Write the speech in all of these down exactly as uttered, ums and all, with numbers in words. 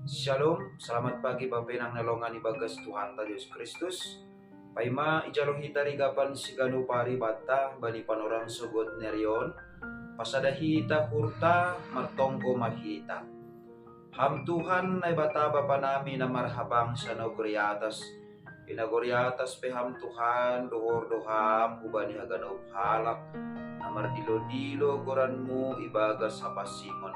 Shalom, selamat pagi Bapenang nelongan ibagas Tuhanta Jesus Kristus. Paima ijalo hita rigapan siganup ari banta bani panorang sogot nerion, pasada hita hurta, martonggo ma hita. Ham Tuhan Naibata Bapa nami na marhabangsa nagori atas, i nagori atas pe Ham Tuhan, dohor do Ham hubani haganup halak, na mardilo-dilo goranmu ibagas hapansingon.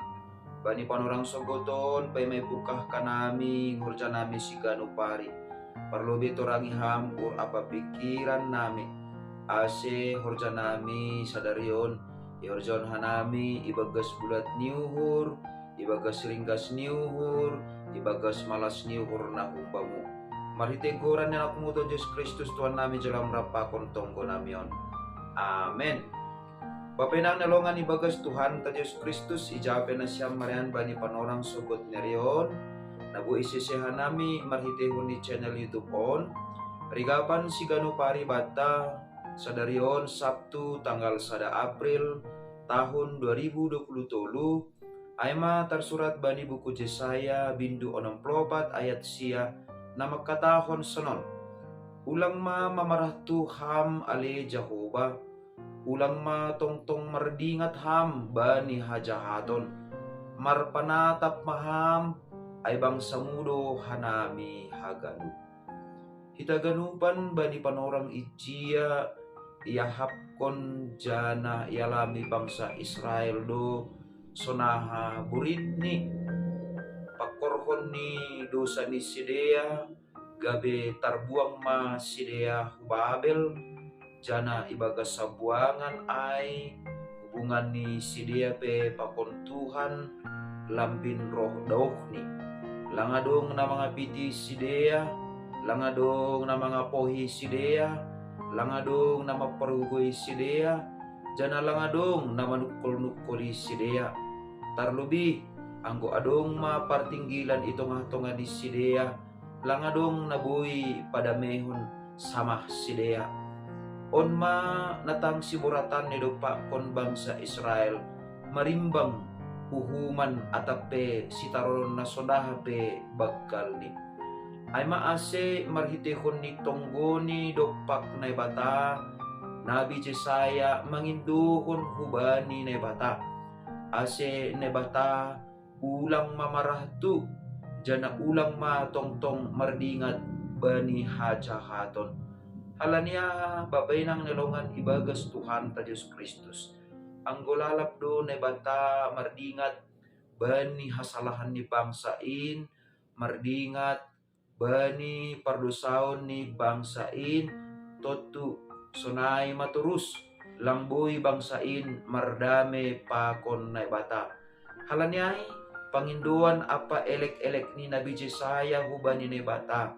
Bani panorang sogot on paima ipungkah hanami horjanami siganup ari. Parlobei torangi Ham uhur ampa pingkiran nami, ase horjanami sadari on ihorjahon hanami ibagas bulat ni uhur, ibagas ringgas ni uhur, ibagas malas ni uhur na humbamu. Marhitei goran ni Anakmu Jesus Kristus Tuhannami, jalo Ham rap pakon tonggonami on. Amen. Bapenang nelongan ibagas Tuhanta Jesus Kristus, ija pe nasiam marianan bani panorang sogot nerion, na boi isese hanami marhiteihon ni channel YouTube on, rigapan siganup ari banta, sadari on Sabtu tanggal sada April tahun dua ribu dua puluh tolu, ai ma tarsurat bani buku Jesaya bindu onom pulu opat ayat sia, na mangkatahon sonon: Ulang ma mamarahtu Ham ale Jahowa, ulang ma tongtong mardingat Ham bani hajahaton. Marpanatap ma Ham, ai bangsamu do hanami haganup. Hita ganupan bani panorang ijia iahapkon janah ialami bangsa Israel do sonaha buritni, pangkorhon ni dosa ni sidea, gabe tarbuang ma sidea hu Babel, janah ibagas habuangan ai hubungan ni sidea pe pakon Tuhan lambin roh daohni. Lang adong na mangapiti sidea, lang adong na mangapohi sidea, lang adong na mamparugoi sidea, janah lang adong na manungkol-nungkoli sidea. Tarlobih, anggo adong ma partinggilan i tongah-tongah ni sidea, lang adong na boi padameon samah sidea. On ma na tang siboratan na idompakkon bangsa Israel, marimbang uhuman atap pe sitaronon na sonaha pe banggalni. Ai ma ase marhiteihon ni tonggo ni dompak Naibata, Nabi Jesaya mangindohon hubani Naibata, ase Naibata ulang ma marahtu, janah ulang ma tongtong mardingat bani hajahaton. Halani aha, Bapenang nelongan ibagas Tuhanta Jesus Kristus? Anggo lalap do Naibata mardingat bani hasalahan ni bangsa in, mardingat bani pardosaon ni bangsa in, tontu sonai ma torus, lang boi bangsa in mardame pakon Naibata. Halani ai, pangindoan ampa elek-elek ni Nabi Jesaya hubani Naibata,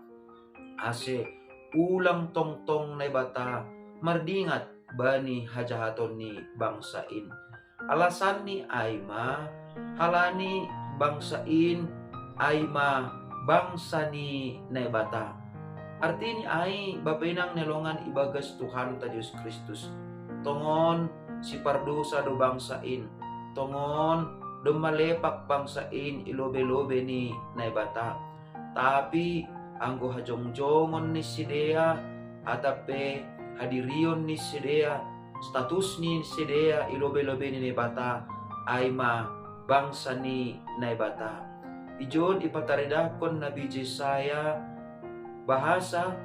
ase ulang tongtong Naibata mardingat bani hajahaton ni bangsa in. Alasanni ai ma, halani bangsa in ai ma bangsa ni Naibata. Artini ai, Bapenang nelongan ibagas Tuhanta Jesus Kristus, tongon sipardosa do bangsa in, tongon domma lepak bangsa in i lobei-lobei ni Naibata. Tapi anggo hajongjongon ni sidea, atap pe hadirion ni sidea, status ni sidea i lobei-lobei ni Naibata, ai ma bangsa ni Naibata. Ijon ipataridahkon Nabi Jesaya bahasa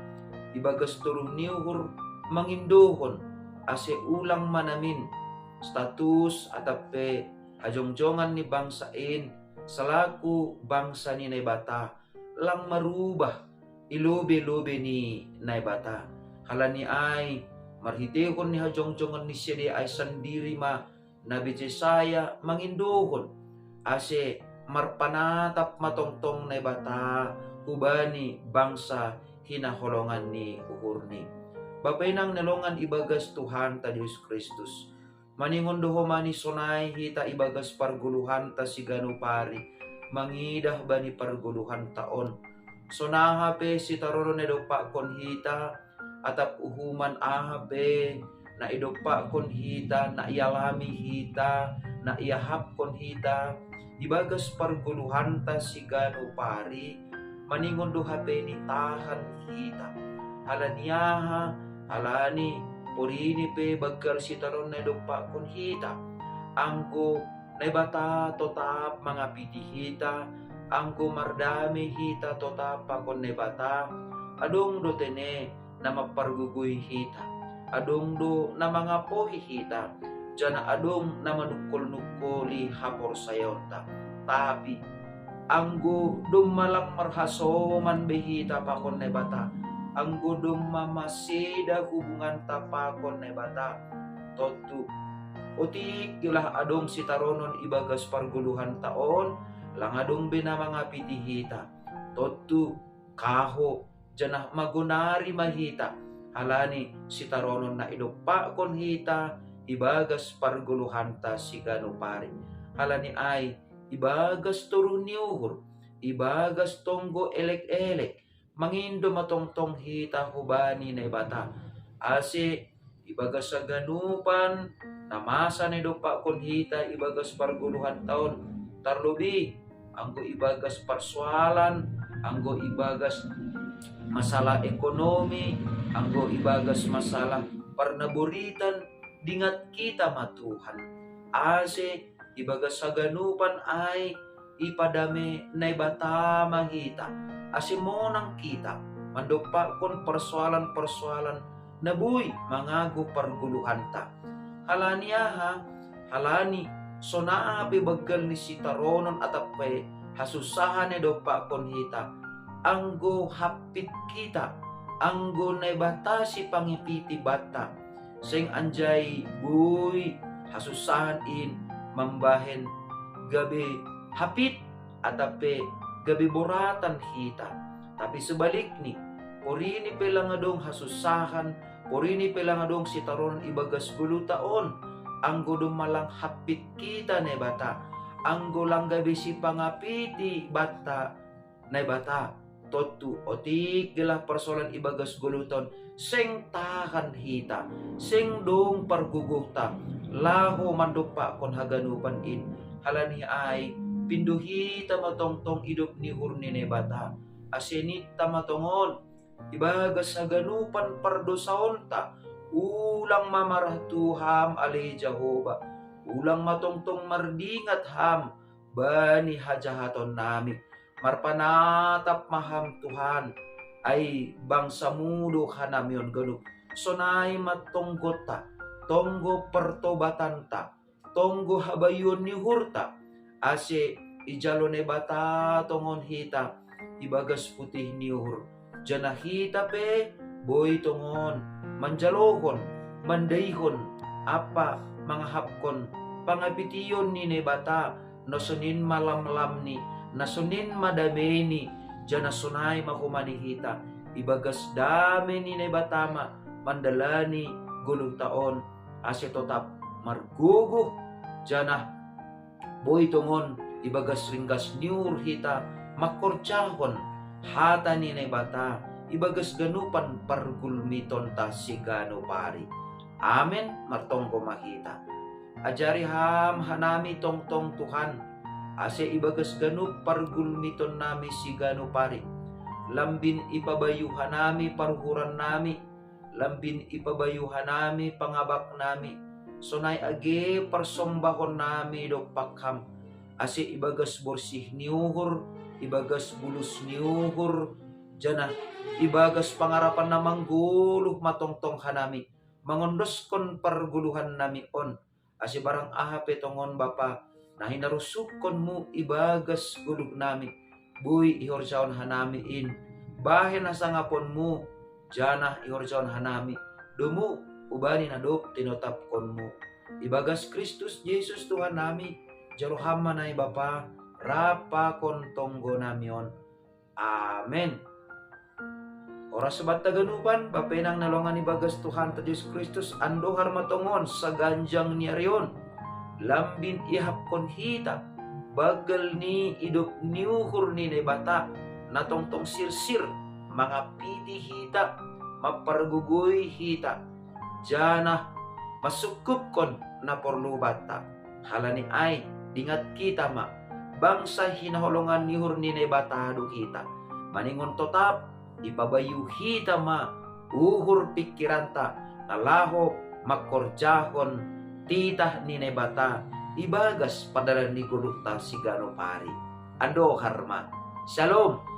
ibagas toruh ni uhur mangindohon, ase ulang ma namin status atap pe hajongjongan ni bangsa in salaku bangsa ni Naibata, lang marubah i lobei-lobei ni Naibata. Halani ai, marhiteihon ni hajongjongan ni sidea ai sandiri ma Nabi Jesaya mangindohon, ase marpanatap ma tongtong Naibata hubani bangsa hinaholongan ni uhurni. Bapenang nelongan ibagas Tuhanta Jesus Kristus, maningon do homa ni sonai hita ibagas pargoluhanta siganup ari, mangidah bani pargoluhanta on. Sonaha pe sitaronon na idompakkon hita, atap uhuman aha pe na idompakkon hita, na ialami hita, na iahapkon hita, ibagas pargoluhanta siganu pari, maningon do hape ni tahan hita. Halani aha? Halani porini pe banggal sitaronon na idompakkon hita. Anggo Naibata totap mangapiti hita, anggo mardame hita totap pakon Naibata, adong do tene na mampargogoi hita, adong do na mangapohi hita, janah adong na manungkol-nungkoli haporsayaonta. Tapi anggo domma lang marhasoman be hita pakon Naibata, anggo domma maseda hubunganta pakon Naibata, tontu otik gelah adong sitaronon ibagas pargoluhanta on, lang adong be na mangapiti hita. Tontu kaho, janah magonari ma hita, halani sitaronon na idompakkon hita ibagas pargoluhanta siganu pari. Halani ai, ibagas toruh ni uhur, ibagas tonggo elek-elek, mangindo ma tongtong hita hubani Naibata. Ase ibagas haganupan na masa na idompakkon hita ibagas pargoluhanta on, tarlobi anggo ibagas parsoalan, anggo ibagas masalah ekonomi, anggo ibagas masalah parnaboritan, dingat hita ma Tuhan. Ase ibagas haganupan ai ipadame Naibata ma hita, ase monang hita mandompakkon parsoalan-parsoalan na boi mangago pargoluhanta. Halani aha? Halani sonang pe banggal ni sitaronon atap pe hasunsahan na idompakkon hita, anggo hampit hita, anggo Naibata sipangapiti banta, seng anjai boi hasunsahan in mambahen gabe hapit atap pe gabe boratan hita. Tapi sebalikni, porini pe lang adong hasunsahan, porini pe lang adong sitaronon ibagas goluhta on, anggo domma lang hampit hita Naibata, anggo lang gabe sipangapiti banta Naibata, tontu otik gelah parsoalan ibagas goluhta on, seng tahan hita, seng dong pargogohta laho mandompakkon haganupan in. Halani ai, pindo hita ma tongtong idop ni uhur ni Naibata. Ase ninta ma tongon ibagas haganupan pardosaonta, ulang ma marah tu Ham ale Jahowa, ulang ma tongtong mardingat Ham bani hajahatonnami. Marpanatap ma Ham Tuhan, ai bangsa-Mu do hanami on ganup. Sonai ma tonggonta, tonggo partobatanta, tonggo habayuon ni uhurta, ase ijalo Naibata tongon hita ibagas putih ni uhur. Janah hita pe boi tongon manjalohon, mandaihon ampa mangahapkon pangapition ni Naibata, na sonin ma lamlamni, na sonin ma dameini, janah sonai ma homa ni hita ibagas dame ni Naibata ma mandalani goluhta on, ase totap margogoh, janah boi tongon ibagas ringgas ni uhur hita mangkorjahon hata ni Naibata ibagas ganupan pargulmitonta siganu pari. Amen. Martonggo ma hita. Ajari Ham hanami tongtong Tuhan, ase ibagas ganup pargulmitonnami siganu pari, lambin ipabayu hanami paruhurannami, lambin ipabayu hanami pangabaknami, sonai age parsombahonnami dompak Ham, ase ibagas borsih ni uhur, ibagas bulus ni uhur, janah ibagas pangarapan na manggoluh ma tongtong hanami mangondoskon pargoluhannami on, ase barang aha pe tongon Bapa, na hinarusungkonmu ibagas goluhnami, boi ihorjahon hanami in, bahen hasangaponmu, janah ihorjahon hanami domu hubani na dob tinotapkonmu. Ibagas Kristus Jesus Tuhannami, jalo Ham ma Naibata, rap pakon tonggonami on. Amen. Horas banta ganupan, bapa inang na longan ibagas Tuhanta Jesus Kristus, andohar ma tongon saganjang ni ari on, lambin iahapkon hita banggal ni idop ni uhur ni Naibata, na tongtong sirsir mangapiti hita, mampargogoi hita, janah mansungkupkon na porlu banta. Halani ai, dingat hita ma, bangsa hinaholongan ni uhur ni Naibata do hita. Maningon totap, ipabayu hita ma uhur pikiranta, na laho mangkorjahon titah ni Naibata ibagas pardalan ni godukta siganup ari. Andohar ma. Shalom.